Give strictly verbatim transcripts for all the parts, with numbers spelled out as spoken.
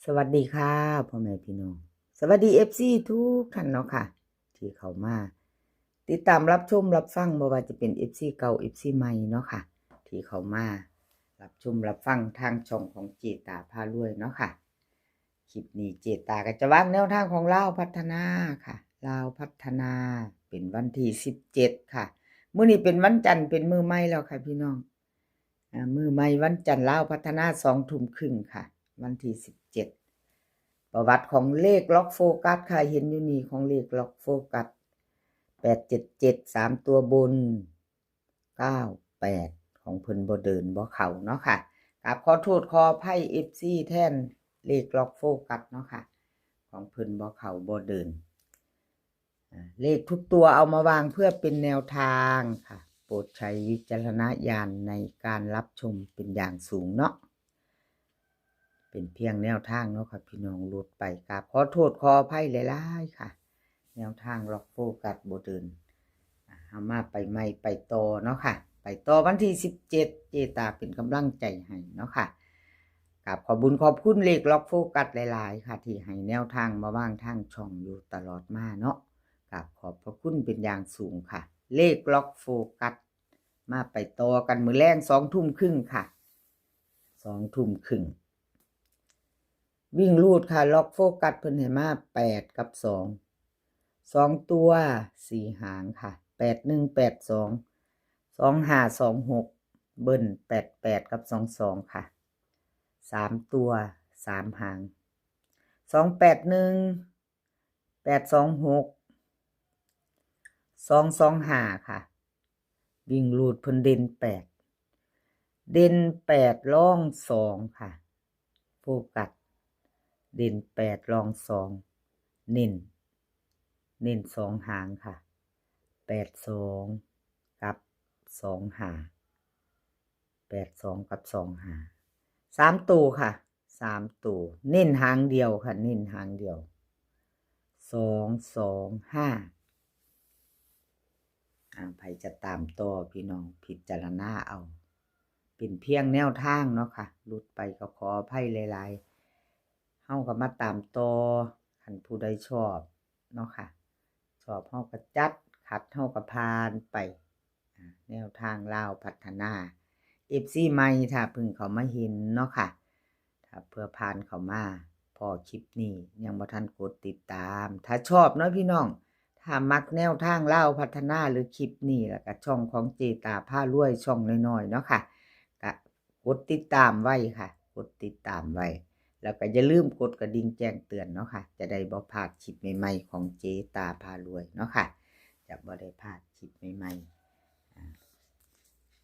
สวัสดีค่ะ พ่อแม่พี่น้อง สวัสดี เอฟซี ทุกท่านเนาะค่ะ ที่เข้ามา ติดตามรับชมรับฟัง บ่ว่าจะเป็น เอฟซี เก่า เอฟซี ใหม่เนาะค่ะ ที่เข้ามา รับชมรับฟังทางช่องของเจตาพารวยเนาะค่ะ คลิปนี้เจตาก็จะวางแนวทางของลาวพัฒนาค่ะ ลาวพัฒนา เป็นวันที่สิบเจ็ดค่ะ มื้อนี้เป็นวันจันทร์ เป็นมื้อใหม่แล้วค่ะพี่น้อง อ่า มื้อใหม่วันจันทร์ ลาวพัฒนา สองทุ่มครึ่งค่ะ วันที่สิบเจ็ด ประวัติของเลขล็อกโฟกัสค่ะ เห็นอยู่นี่ ของเลขล็อกโฟกัส แปดเจ็ดเจ็ด สามตัวบน เก้าแปด ของเพิ่นบ่เดินบ่เข้าเนาะค่ะ กราบขอโทษขออภัย เอฟซี แทนเลขล็อกโฟกัสเนาะค่ะ ของเพิ่นบ่เข้าบ่เดิน อ่า เลขทุกตัวเอามาวางเพื่อเป็นแนวทางค่ะ โปรดใช้วิจารณญาณในการรับชมเป็นอย่างสูงเนาะ เป็นเพียงแนวทางเนาะค่ะพี่น้อง หลุดไป กราบขอโทษขออภัยหลายๆค่ะ แนวทางล็อกโฟกัสบ่เดิน อ่า เอามาไปใหม่ไปต่อเนาะค่ะ ไปต่อวันที่สิบเจ็ด เจตาเป็นกำลังใจให้เนาะค่ะ กราบขอบบุญขอบคุณเลขล็อกโฟกัสหลายๆค่ะ ที่ให้แนวทางมาวางทางช่องอยู่ตลอดมาเนาะ กราบขอบพระคุณเป็นอย่างสูงค่ะ เลขล็อกโฟกัส มาไปต่อกันมื้อแลง สองทุ่มครึ่งค่ะ สองทุ่มครึ่ง วิ่งรูดค่ะ ล็อกโฟกัสเพิ่นให้มา แปด กับ สอง สองตัว สี่ หางค่ะ แปดหนึ่ง แปดสอง สองห้า สองหก เบิ้ล แปดแปด กับ สองสอง ค่ะ สามตัว สาม หาง สองแปดหนึ่ง แปดสองหก สองสองห้า ค่ะ วิ่งรูดเพิ่นเด่นแปด เด่นแปด รองสองค่ะ โฟกัส เด่นแปด รองสอง เน้น เน้นสองหางค่ะ แปดสอง กับ สองห้า แปดสอง กับ สองห้า สามตัวค่ะ สามตัว เน้นหางเดียวค่ะ เน้นหางเดียว สองสองห้า อ่า ไผจะตามต่อพี่น้องพิจารณาเอา เป็นเพียงแนวทางเนาะค่ะ หลุดไปก็ขออภัยหลายๆ เฮาก็มาตามต่อ คันผู้ใดชอบเนาะค่ะ ชอบเฮาก็จัด ขัดเฮาก็ผ่านไป อ่า แนวทางลาวพัฒนา เอฟซี ใหม่ถ้าเพิ่งเข้ามาเห็นเนาะค่ะ ถ้าเพื่อผ่านเข้ามาพ้อคลิปนี้ยังบ่ทันกดติดตาม ถ้าชอบเนาะพี่น้อง ถ้ามักแนวทางลาวพัฒนาหรือคลิปนี้ แล้วก็ช่องของเจตาพารวยช่องน้อยๆเนาะค่ะ ก็กดติดตามไว้ค่ะ กดติดตามไว้ แล้วก็อย่าลืมกดกระดิ่งแจ้งเตือนเนาะค่ะ จะได้บ่พลาดคลิปใหม่ๆของเจตาพารวยเนาะค่ะ จะบ่ได้พลาดคลิปใหม่ๆ อ่า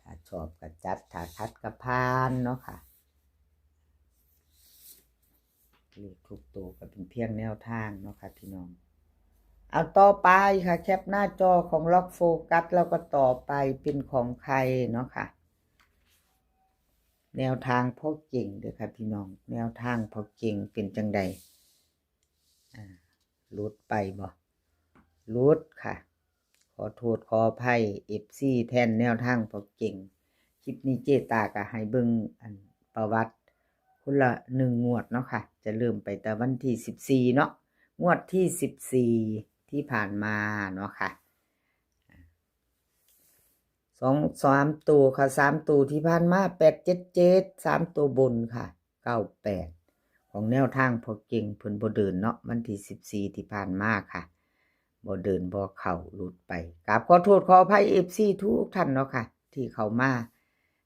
ถ้าชอบก็จัด ถ้าขัดก็ผ่านเนาะค่ะ เลขทุกตัวก็เป็นเพียงแนวทางเนาะค่ะพี่น้อง เอาต่อไปค่ะ แคปหน้าจอของล็อกโฟกัส แล้วก็ต่อไปเป็นของใครเนาะค่ะ แนวทางพ่อเก่งเด้อค่ะพี่น้อง แนวทางพ่อเก่งเป็นจังใด อ่า หลุดไปบ่ หลุดค่ะ ขอโทษขออภัย เอฟซี แทนแนวทางพ่อเก่ง คลิปนี้เจตาก็ให้เบิ่งอันประวัติคนละหนึ่งงวดเนาะค่ะ จะเริ่มไปแต่วันที่สิบสี่เนาะ งวดที่สิบสี่ที่ผ่านมาเนาะค่ะ สอง สามตัวค่ะ สามตัวที่ผ่านมา แปดเจ็ดเจ็ด สามตัวบนค่ะ เก้าแปด ของแนวทางพ่อเก่งเพิ่นบ่เดินเนาะ วันที่สิบสี่ที่ผ่านมาค่ะ บ่เดินบ่เข้า หลุดไป กราบขอโทษขออภัย เอฟซี ทุกท่านเนาะค่ะ ที่เข้ามา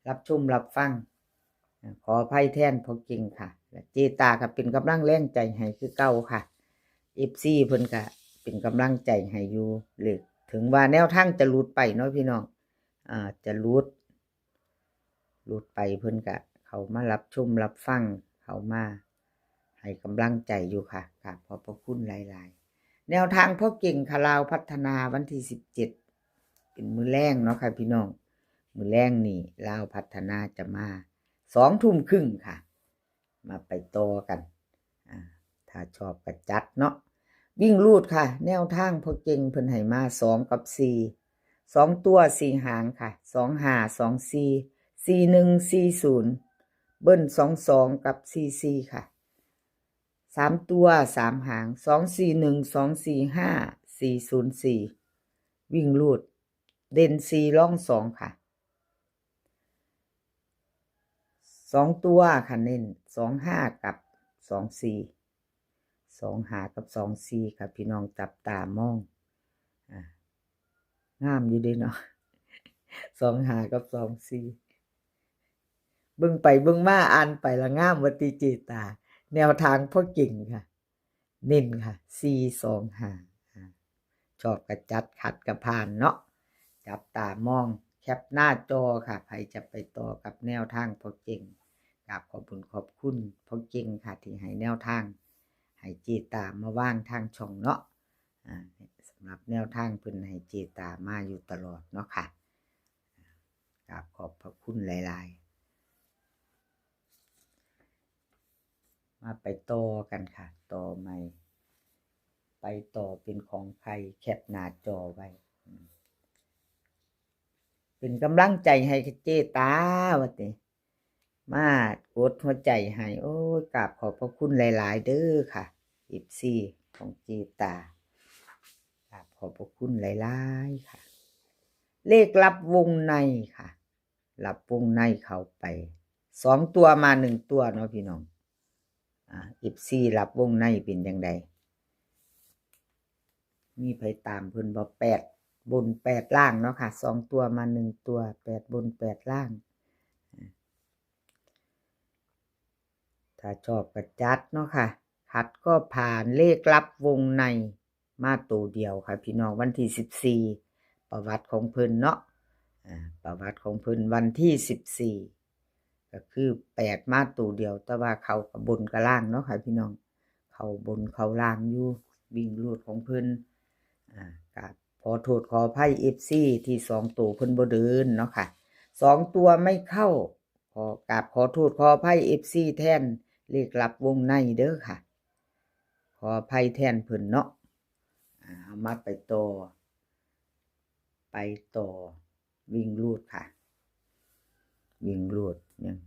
รับชมรับฟัง ขออภัยแทนพ่อเก่งค่ะ และเจตาก็เป็นกำลังแรงใจให้คือเก่าค่ะ เอฟซี เพิ่นก็เป็นกำลังใจให้อยู่ เลข ถึงว่าแนวทางจะหลุดไปเนาะพี่น้อง อ่า จะหลุด หลุดไปเพิ่นก็เข้ามารับชมรับฟัง เข้ามาให้กำลังใจอยู่ค่ะ กราบขอบพระคุณหลายๆ แนวทางพ่อเก่งค่ะ ลาวพัฒนาวันที่สิบเจ็ด เป็นมื้อแลงเนาะค่ะพี่น้อง มื้อแลงนี่ลาวพัฒนาจะมา สองทุ่มครึ่งค่ะ มาไปต่อกัน อ่า ถ้าชอบก็จัดเนาะ วิ่งรูดค่ะ แนวทางพ่อเก่งเพิ่นให้มา สอง กับ สี่ สองตัว สี่ หางค่ะ สองห้า สองสี่ สี่หนึ่ง สี่ศูนย์ เบิ้ล สองสอง กับ สี่สี่ ค่ะ สามตัว สามหาง สองสี่หนึ่ง สองสี่ห้า สี่ศูนย์สี่ วิ่งรูด เด่นสี่ รองสองค่ะ สองตัวค่ะ เน้น สองห้า กับ สองสี่ สองห้า กับ สองสี่ ค่ะ พี่น้องจับตามอง อ่า งามอยู่เด้เนาะ สองห้า กับ สองสี่ เบิ่งไปเบิ่งมาอ่านไปละงามว่าติเจตา แนวทางพ่อเก่งค่ะ เน้นค่ะ สี่สองห้า อ่า ชอบกะจัด ขัดกะผ่านเนาะ จับตามอง แคปหน้าจอค่ะ ใครจะไปต่อกับแนวทางพ่อเก่ง กราบขอบคุณขอบคุณพ่อเก่งค่ะ ที่ให้แนวทาง ให้เจตามาวางทางช่องเนาะ อ่า สำหรับแนวทางเพิ่นให้เจตามาอยู่ตลอดเนาะค่ะ กราบขอบพระคุณหลายๆ มาไปต่อกันค่ะ ต่อใหม่ ไปต่อเป็นของใคร แคปหน้าจอไว้ อืม เป็นกำลังใจให้เจตาว่าติ มากดหัวใจให้ โอ้ย กราบขอบพระคุณหลายๆ เด้อค่ะ เอฟซี ของเจตา กราบขอบพระคุณหลายๆ ค่ะ เลขลับวงในค่ะ ลับวงในเข้าไป สองตัวมาหนึ่งตัวเนาะพี่น้อง อ่า เอฟซี ลับวงในเป็นจั่งใด มีไผตามเพิ่นบ่ แปดบนแปดล่างเนาะค่ะ สองตัวมาหนึ่งตัว แปดบนแปดล่าง อ่า ถ้าชอบกะจัดเนาะค่ะ ขัดก็ผ่าน เลขลับวงในมาตัวเดียวค่ะพี่น้อง วันที่สิบสี่ ประวัติของเพิ่นเนาะ อ่า ประวัติของเพิ่นวันที่สิบสี่ ก็คือแปดมาตัวเดียว แต่ว่าเข้ากับบนกับล่างเนาะค่ะพี่น้อง เข้าบนเข้าล่างอยู่ วิ่งรูดของเพิ่น อ่า กราบขอโทษขออภัย เอฟซี ที่สองตัวเพิ่นบ่เดินเนาะค่ะ สองตัวไม่เข้า ขอกราบขอโทษขออภัย เอฟซี แทนเลขลับวงในเด้อค่ะ ขออภัยแทนเพิ่นเนาะ อ่า เอามาไปต่อ ไปต่อ วิ่งรูดค่ะ วิ่งรูด หนึ่ง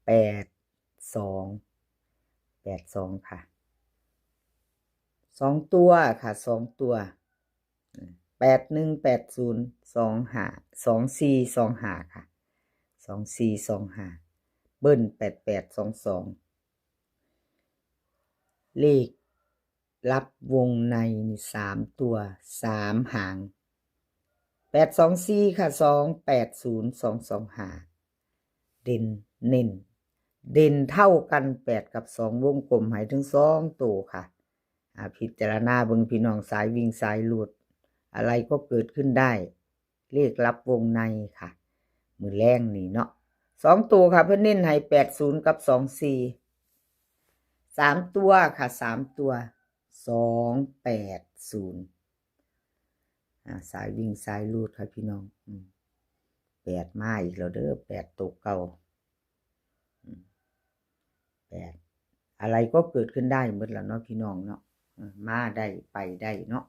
แปดสอง แปดสอง ค่ะ สองตัวค่ะ สองตัว แปดหนึ่ง แปดศูนย์ สองห้า สองสี่ สองห้า ค่ะ สองสี่ สองห้า เบิ้ล แปดแปด สองสอง เลขลับวงในนี่ สามตัว สามหาง แปดสองสี่ ค่ะ สองแปดศูนย์ สองสองห้า เด่นเน้น เด่นเท่ากัน แปดกับสอง วงกลมให้ถึงสองตัวค่ะ อ่า พิจารณาเบิ่งพี่น้อง สายวิ่งสายรูด อะไรก็เกิดขึ้นได้ เลขลับวงในค่ะ มื้อแลงนี่เนาะ สองตัวค่ะ เพิ่นเน้นให้ แปดศูนย์ กับ สองสี่ สามตัวค่ะ สามตัว สองแปดศูนย์ อ่า สายวิ่งสายรูดค่ะพี่น้อง อืม แปดมาอีกแล้วเด้อ แปดตัวเก่า อืม แปด อะไรก็เกิดขึ้นได้หมดแล้วเนาะพี่น้องเนาะ เออ มาได้ไปได้เนาะ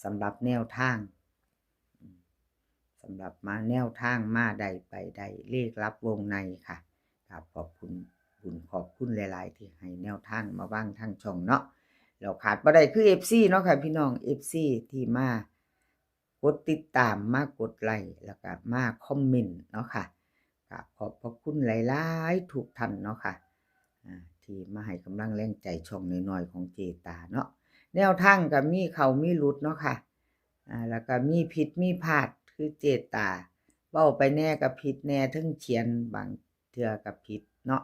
สำหรับแนวทาง อืม สำหรับมาแนวทางมาได้ไปได้ เลขลับวงในค่ะ กราบขอบคุณ บุญขอบคุณหลายๆ ที่ให้แนวทางมาวางทางช่องเนาะ แล้วขาดบ่ได้คือ เอฟซี เนาะค่ะพี่น้อง เอฟซี ที่มา กดติดตาม มากดไลค์ แล้วก็มาคอมเมนต์เนาะค่ะ กราบขอบพระคุณหลายๆ ทุกท่านเนาะค่ะ อ่า ที่มาให้กำลังแรงใจช่องน้อยๆ ของเจตาเนาะ แนวทางก็มีเข้ามีหลุดเนาะค่ะ อ่า แล้วก็มีผิดมีพลาด คือเจตา เว้าไปแหน่ก็ผิดแหน่ เทิงเขียนบางเทื่อก็ผิดเนาะ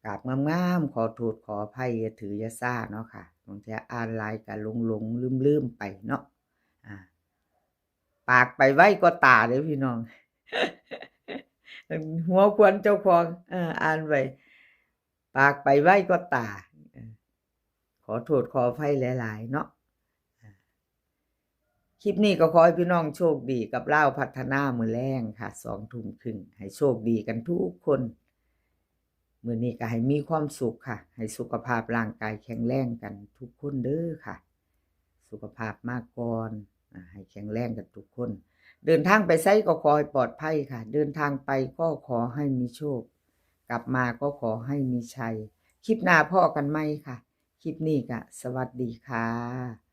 กราบงามๆ ขอโทษขออภัย อย่าถืออย่าซาเนาะค่ะ บางเทื่ออ่านหลายก็หลงๆ ลืมๆ ไปเนาะ อ่า ปากไปไวกว่าตาเด้อพี่น้อง หัวขวัญเจ้าของ เออ อ่านไป ปากไปไวกว่าตา เออ ขอโทษขออภัยหลายๆ เนาะ อ่า คลิปนี้ก็ขอให้พี่น้องโชคดีกับลาวพัฒนามื้อแลงค่ะ สองทุ่มครึ่ง ให้โชคดีกันทุกคน มื้อนี้ก็ให้มีความสุขค่ะ ให้สุขภาพร่างกายแข็งแรงกันทุกคนเด้อค่ะ สุขภาพมาก่อน อ่า ให้แข็งแรงกันทุกคน เดินทางไปไสก็ขอให้ปลอดภัยค่ะ เดินทางไปก็ขอให้มีโชค กลับมาก็ขอให้มีชัย คลิปหน้าพ้อกันใหม่ค่ะ คลิปนี้ก็สวัสดีค่ะ